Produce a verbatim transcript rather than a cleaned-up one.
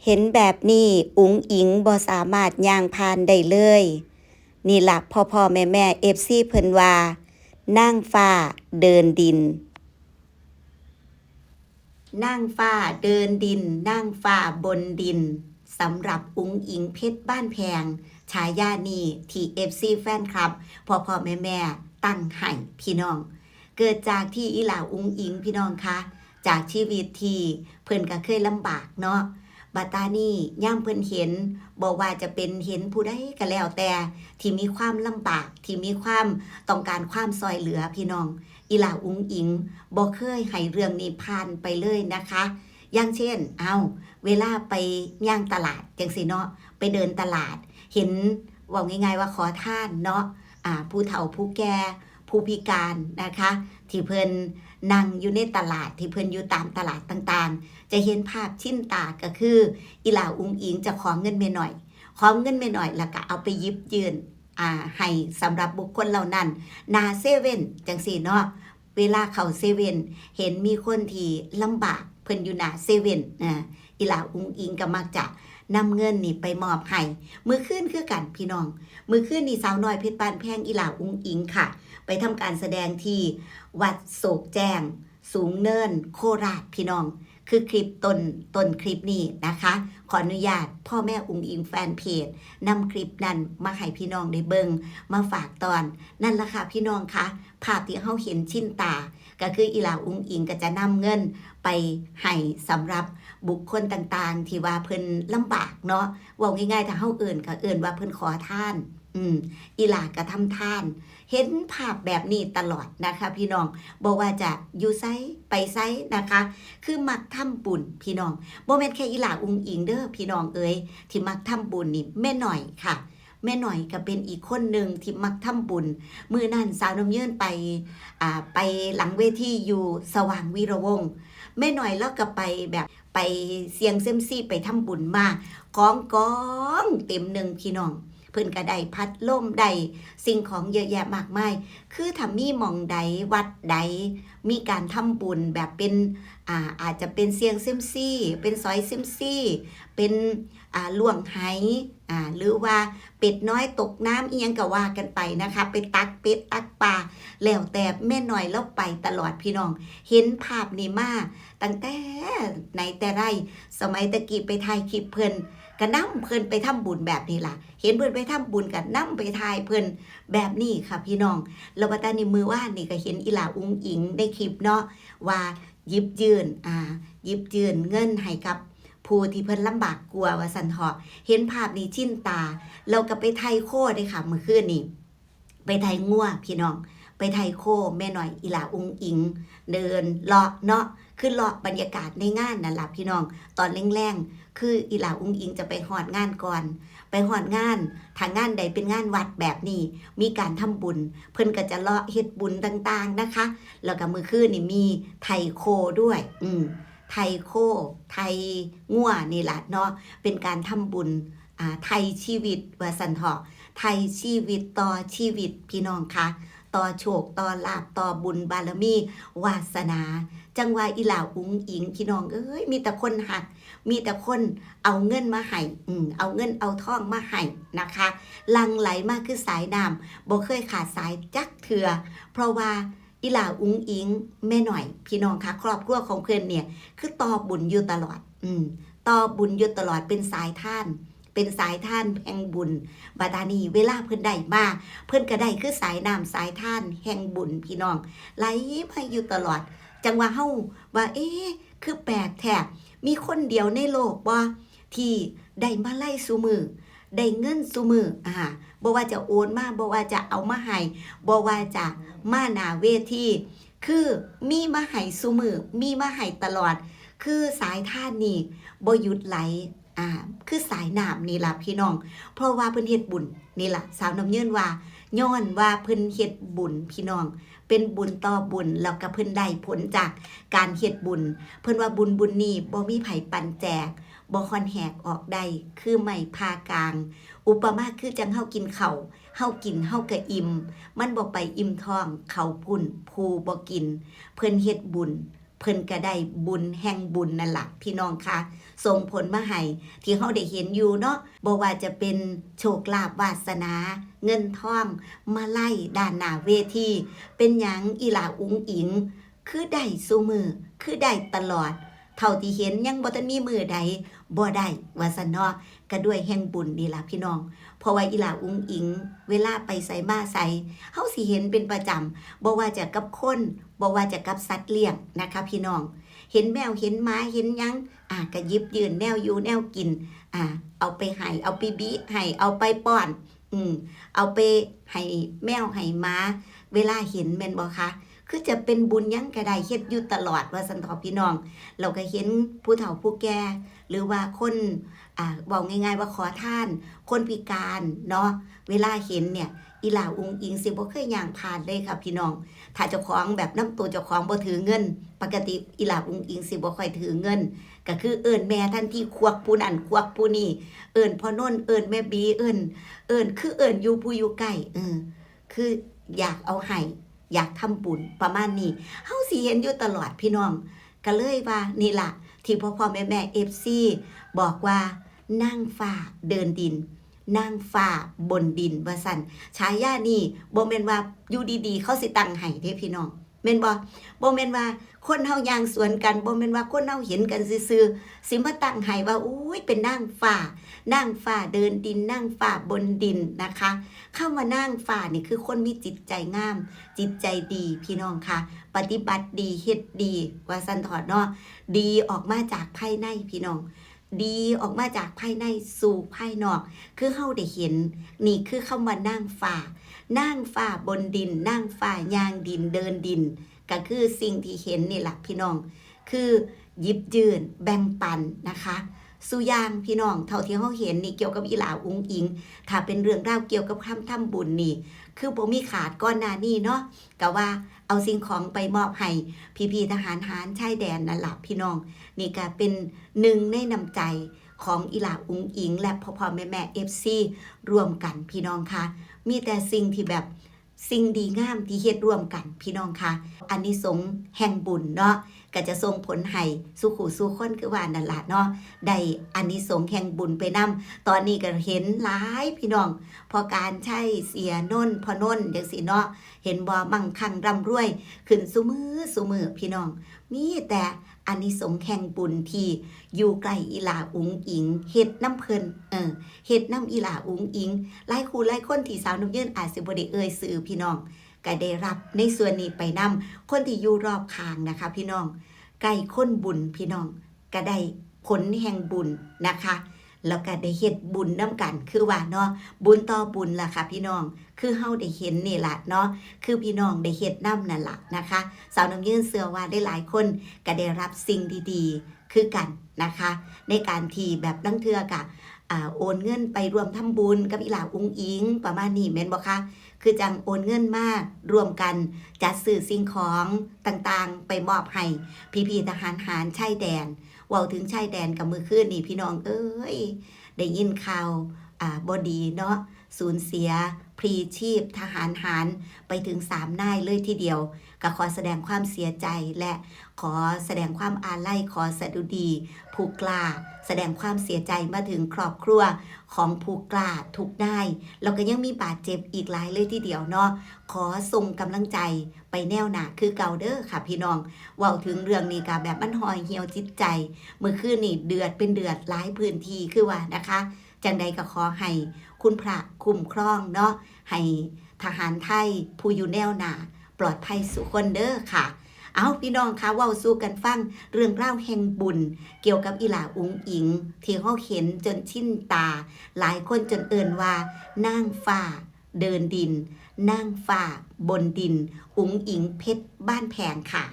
เห็นแบบนี้อุ๋งอิ๋งบ่สามารถย่างผ่านได้เลย นี่ล่ะพ่อๆแม่ๆ เอฟซี เพิ่นว่า นางฟ้าเดินดิน นางฟ้าเดินดิน นางฟ้าบนดิน สำหรับอุ๋งอิ๋งเพชรบ้านแพง ฉายานี้ที่ เอฟซี แฟนคลับ พ่อๆแม่ๆ ตั้งให้พี่น้อง เกิดจากที่อีหล่าอุ๋งอิ๋งพี่น้องคะ จากชีวิตที่เพิ่นก็เคยลำบากเนาะ บัดตานี้ยามเพิ่นเห็น บ่ว่าจะเป็นเห็นผู้ใดก็แล้วแต่ ที่มีความลำบาก ที่มีความต้องการความซ่อยเหลือพี่น้อง อีหล่าอุ๋งอิ๋งบ่เคยให้เรื่องนี้ผ่านไปเลยนะคะ อย่างเช่น เอ้า เวลาไปย่างตลาดจั่งซี้เนาะ ไปเดินตลาด เห็น เว้าง่ายๆว่าขอทานเนาะ อ่า ผู้เฒ่าผู้แก่ ผู้พิการนะคะ ที่เพิ่นนั่งอยู่ในตลาด ที่เพิ่นอยู่ตามตลาดต่างๆ จะเห็นภาพชินตาก็คือ อีหล่าอุ๋งอิ๋งจะขอเงินแม่น้อย ขอเงินแม่น้อยแล้วก็เอาไปหยิบยื่น อ่า ให้สำหรับบุคคลเหล่านั้น หน้าเซเว่นจั่งซี้เนาะ เวลาเข้าเซเว่น เห็นมีคนที่ลำบาก เพิ่นอยู่หน้าเซเว่น อ่า อีหล่าอุ๋งอิ๋งก็มักจะนำเงินนี่ไปมอบให้ มื้อคืนคือกันพี่น้อง มื้อคืนนี่สาวน้อยเพชรบ้านแพง อีหล่าอุ๋งอิ๋งค่ะ ไปทำการแสดงที่วัดโศกแจ้ง สูงเนิน โคราชพี่น้อง คือคลิปต้น ต้นคลิปนี้นะคะ ขออนุญาตพ่อแม่อุ๋งอิ๋งแฟนเพจ นำคลิปนั้นมาให้พี่น้องได้เบิ่ง มาฝากตอน นั่นล่ะค่ะพี่น้องคะ ภาพที่เฮาเห็นชินตา ก็คืออีหล่าอุ๋งอิ๋งก็จะนำเงินไปให้สำหรับบุคคลต่างๆ ที่ว่าเพิ่นลำบากเนาะ เว้าง่ายๆ ถ้าเฮาเอิ้นก็เอิ้นว่าเพิ่นขอทาน อืม อีหล่าก็ทำทาน เห็นภาพแบบนี้ตลอดนะคะพี่น้อง บ่ว่าจะอยู่ไสไปไสนะคะ คือมักทำบุญพี่น้อง บ่แม่นแค่อีหล่าอุ๋งอิ๋งเด้อพี่น้องเอ๋ย ที่มักทำบุญนี่แม่น้อยค่ะ แม่น้อยก็เป็นอีกคนหนึ่งที่มักทำบุญ มื้อนั้นสาวน้ำเยินไป อ่า ไปหลังเวทีอยู่สว่างวีระวงศ์ แม่น้อยเลาก็ไปแบบไปเสี่ยงเซียมซีไปทำบุญมา ของกองเต็มหนึ่งพี่น้อง เพิ่นก็ได้พัดลมได้สิ่งของเยอะแยะมากมาย คือถ้ามีหม่องใดวัดใดมีการทำบุญแบบเป็น อ่า อาจจะเป็นเสี่ยงเซียมซี เป็นสอยเซียมซี เป็น อ่า ล้วงไห อ่า หรือว่าเป็ดน้อยตกน้ำอิหยังก็ว่ากันไปนะคะ ไปตักเป็ดตักปลา แล้วแต่แม่น้อยเลาไปตลอดพี่น้อง เห็นภาพนี้มาตั้งแต่ไหนแต่ไร สมัยตะกี้ไปถ่ายคลิปเพิ่น ก็นำเพิ่นไปทำบุญแบบนี้ล่ะ เห็นเพิ่นไปทำบุญก็นำไปถ่ายเพิ่นแบบนี้ค่ะพี่น้อง แล้วบัดตานี้มื้อวานนี่ก็เห็นอีหล่าอุ๋งอิ๋งในคลิปเนาะ ว่าหยิบยื่น อ่า หยิบยื่นเงินให้กับผู้ที่เพิ่นลำบากกว่าว่าซั่นเถาะ เห็นภาพนี้ชินตา แล้วก็ไปไถ่โคเด้ค่ะ มื้อคืนนี้ ไปไถ่งัวพี่น้อง ไปไถ่โค แม่น้อยอีหล่าอุ๋งอิ๋ง เดินเลาะเนาะ คือเลาะบรรยากาศในงานนั่นล่ะพี่น้อง ตอนแลงๆ คืออีหล่าอุ๋งอิ๋งจะไปฮอดงานก่อน ไปฮอดงาน ถ้างานใดเป็นงานวัดแบบนี้ มีการทำบุญ เพิ่นก็จะเลาะเฮ็ดบุญต่างๆนะคะ แล้วก็มื้อคืนนี่มีไถ่โคด้วย อืม ไถ่โค ไถ่งัวนี่ล่ะเนาะ เป็นการทำบุญ อ่า ไถ่ชีวิตว่าซั่นเถาะ ไถ่ชีวิตต่อชีวิตพี่น้องคะ ต่อโชค ต่อลาภ ต่อบุญบารมี วาสนา จั่งว่าอีหล่าอุ๋งอิ๋งพี่น้องเอ้ย มีแต่คนฮัก มีแต่คนเอาเงินมาให้ อืม เอาเงินเอาทองมาให้นะคะ หลั่งไหลมาคือสายน้ำ บ่เคยขาดสายจักเทื่อ เพราะว่าอีหล่าอุ๋งอิ๋ง แม่น้อย พี่น้องคะ ครอบครัวของเพิ่นเนี่ย คือต่อบุญอยู่ตลอด อืม ต่อบุญอยู่ตลอด เป็นสายทาน เป็นสายทานแห่งบุญ บัดนี้เวลาเพิ่นได้มา เพิ่นก็ได้คือสายน้ำสายทานแห่งบุญพี่น้อง ไหลมาอยู่ตลอด จั่งว่าเฮาว่า เอ๊ะ คือแปลกแท้ มีคนเดียวในโลกบ่ ที่ได้มาลัยซุมื้อ ได้เงินซุมื้อ อ่า บ่ว่าจะโอนมา บ่ว่าจะเอามาให้ บ่ว่าจะมาหน้าเวที คือมีมาให้ซุมื้อ มีมาให้ตลอด คือสายทานนี่บ่หยุดไหล อ่า คือสายน้ำนี่ล่ะพี่น้อง เพราะว่าเพิ่นเฮ็ดบุญ นี่ล่ะ สาวน้ำเยินว่า ย้อนว่าเพิ่นเฮ็ดบุญพี่น้อง เป็นบุญต่อบุญ แล้วก็เพิ่นได้ผลจากการเฮ็ดบุญ เพิ่นว่าบุญบุญนี้บ่มีไผปันแจก บ่ค่อนแหกออกได้ คือไม้ผ่ากลาง อุปมาคือจั่งเฮากินข้าว เฮากินเฮาก็อิ่ม มันบ่ไปอิ่มท้อง เขาพุ้นผู้บ่กิน เพิ่นเฮ็ดบุญ เพิ่นก็ได้บุญแห่งบุญนั่นล่ะพี่น้องคะ ส่งผลมาให้ที่เฮาได้เห็นอยู่เนาะ บ่ว่าจะเป็นโชคลาภวาสนา เงินทอง มาลัยด้านหน้าเวที เป็นหยังอีหล่าอุ๋งอิ๋ง คือได้ซุมื้อ คือได้ตลอด เท่าที่เห็นยังบ่ทันมีมื้อใดบ่ได้ ว่าซั่นเนาะ ก็ด้วยแห่งบุญนี่ล่ะพี่น้อง เพราะว่าอีหล่าอุ๋งอิ๋ง เวลาไปไสมาไส เฮาสิเห็นเป็นประจำ บ่ว่าจะกับคน บ่ว่าจะกับสัตว์เลี้ยงนะคะพี่น้อง เห็นแมว เห็นหมา เห็นหยัง อ่า ก็หยิบยื่นแนวอยู่แนวกิน อ่า เอาไปให้ เอาไปบิให้ เอาไปป้อน อืม เอาไปให้แมวให้หมา เวลาเห็นแม่นบ่คะ คือจะเป็นบุญหยังก็ได้ เฮ็ดอยู่ตลอด ว่าซั่นเถาะพี่น้อง แล้วก็เห็นผู้เฒ่าผู้แก่ หรือว่าคน อ่า เว้าง่ายๆว่าขอทาน คนพิการเนาะ เวลาเห็นเนี่ย อีหล่าอุ๋งอิ๋งสิบ่เคยย่างผ่านเลยค่ะพี่น้อง ถ้าเจ้าของแบบนำตัวเจ้าของบ่ถือเงิน ปกติอีหล่าอุ๋งอิ๋งสิบ่ค่อยถือเงิน ก็คือเอิ้นแม่ทันที ควักผู้นั้น ควักผู้นี้ เอิ้นพ่อนนท์ เอิ้นแม่บี เอิ้น เอิ้น คือเอิ้นอยู่ผู้อยู่ใกล้ เออ คืออยากเอาให้ อยากทำบุญ ประมาณนี้ เฮาสิเห็นอยู่ตลอดพี่น้อง ก็เลยว่านี่ล่ะ ที่พ่อๆ แม่ๆ เอฟซี บอกว่า นางฟ้าเดินดิน นางฟ้าบนดิน ว่าซั่น ฉายานี่บ่แม่นว่าอยู่ดีๆ เขาสิตั้งให้เด้พี่น้อง แม่นบ่ บ่แม่นว่าคนเฮาย่างสวนกัน บ่แม่นว่าคนเฮาเห็นกันซื่อๆ สิมาตั้งให้ว่า อุ๊ย เป็นนางฟ้า นางฟ้าเดินดิน นางฟ้าบนดินนะคะ คำว่านางฟ้านี่คือคนมีจิตใจงาม จิตใจดีพี่น้องคะ ปฏิบัติดี เฮ็ดดี ว่าซั่นเถาะเนาะ ดีออกมาจากภายในพี่น้อง ดีออกมาจากภายในสู่ภายนอก คือเฮาได้เห็น นี่คือคำว่านางฟ้า นางฟ้าบนดิน นางฟ้าย่างดินเดินดิน ก็คือสิ่งที่เห็นนี่ล่ะพี่น้อง คือหยิบยื่นแบ่งปันนะคะ สู่อย่างพี่น้อง เท่าที่เฮาเห็นนี่เกี่ยวกับอีหล่าอุ๋งอิ๋ง ถ้าเป็นเรื่องราวเกี่ยวกับคำทำบุญนี่ คือบ่มีขาด ก่อนหน้านี้เนาะ ก็ว่าเอาสิ่งของไปมอบให้พี่ๆ ทหารหารชายแดนนั่นล่ะพี่น้อง นี่ก็เป็นหนึ่งในน้ำใจของอีหล่าอุ๋งอิ๋ง และพ่อๆ แม่ๆ เอฟซี ร่วมกันพี่น้องคะ มีแต่สิ่งที่แบบ สิ่งดีงามที่เฮ็ดร่วมกันพี่น้องคะ อานิสงส์แห่งบุญเนาะ ก็จะส่งผลให้สู่คู่สู่คนคือว่านั่นล่ะเนาะ ได้อานิสงส์แห่งบุญไปนำ ตอนนี้ก็เห็นหลายพี่น้อง พ่อการชัย เสียนนท์ พ่อนนท์ จั่งซี้เนาะ เห็นบ่ มั่งคั่งร่ำรวยขึ้นซุมื้อซุมื้อพี่น้อง มีแต่อานิสงส์แห่งบุญที่อยู่ใกล้อีหล่าอุ๋งอิ๋ง เฮ็ดนำเพิ่น เออ เฮ็ดนำอีหล่าอุ๋งอิ๋ง หลายคู่หลายคนที่สาวนกยืนอาจสิบ่ได้เอ่ยชื่อพี่น้อง ก็ได้รับในส่วนนี้ไปนำ คนที่อยู่รอบข้างนะคะพี่น้อง ใกล้คนบุญพี่น้อง ก็ได้ผลแห่งบุญนะคะ แล้วก็ได้เฮ็ดบุญนำกัน คือว่าเนาะ บุญต่อบุญล่ะค่ะพี่น้อง คือเฮาได้เห็นนี่ล่ะเนาะ คือพี่น้องได้เฮ็ดนำนั่นล่ะนะคะ สาวนกยืนเชื่อว่าหลายๆคนก็ได้รับสิ่งดีๆ คือกันนะคะ ในการที่แบบลางเทื่อก็ อ่า โอนเงินไปร่วมทำบุญกับอีหล่าอุ๋งอิ๋ง ประมาณนี้แม่นบ่คะ คือจั่งโอนเงินมาร่วมกันจัดซื้อสิ่งของต่างๆ ไปมอบให้พี่ๆ ทหารหารชายแดน เว้าถึงชายแดนก็มื้อคืนนี่พี่น้องเอ้ย ได้ยินข่าว อ่า บ่ดีเนาะ สูญเสียพลีชีพทหารหารไปถึงสามนายเลยทีเดียว ก็ขอแสดงความเสียใจและขอแสดงความอาลัย ขอสดุดีผู้กล้า แสดงความเสียใจมาถึงครอบครัวของผู้กล้าทุกนาย แล้วก็ยังมีบาดเจ็บอีกหลายเลยทีเดียวเนาะ ขอส่งกำลังใจไปแนวหน้าคือเก่าเด้อค่ะพี่น้อง เว้าถึงเรื่องนี้ก็แบบมันห่อเหี่ยวจิตใจ มื้อคืนนี่เดือดเป็นเดือดหลายพื้นที่คือว่านะคะ จั่งใดก็ขอให้คุณพระคุ้มครองเนาะ ให้ทหารไทยผู้อยู่แนวหน้าปลอดภัยสู่คนเด้อค่ะ เอาพี่น้องคะ เว้าสู่กันฟังเรื่องราวแห่งบุญ เกี่ยวกับอีหล่าอุ๋งอิ๋ง ที่เฮาเห็นจนชินตา หลายคนจนเอิ้นว่านางฟ้าเดินดิน นางฟ้าบนดิน อุ๋งอิ๋งเพชรบ้านแพงค่ะ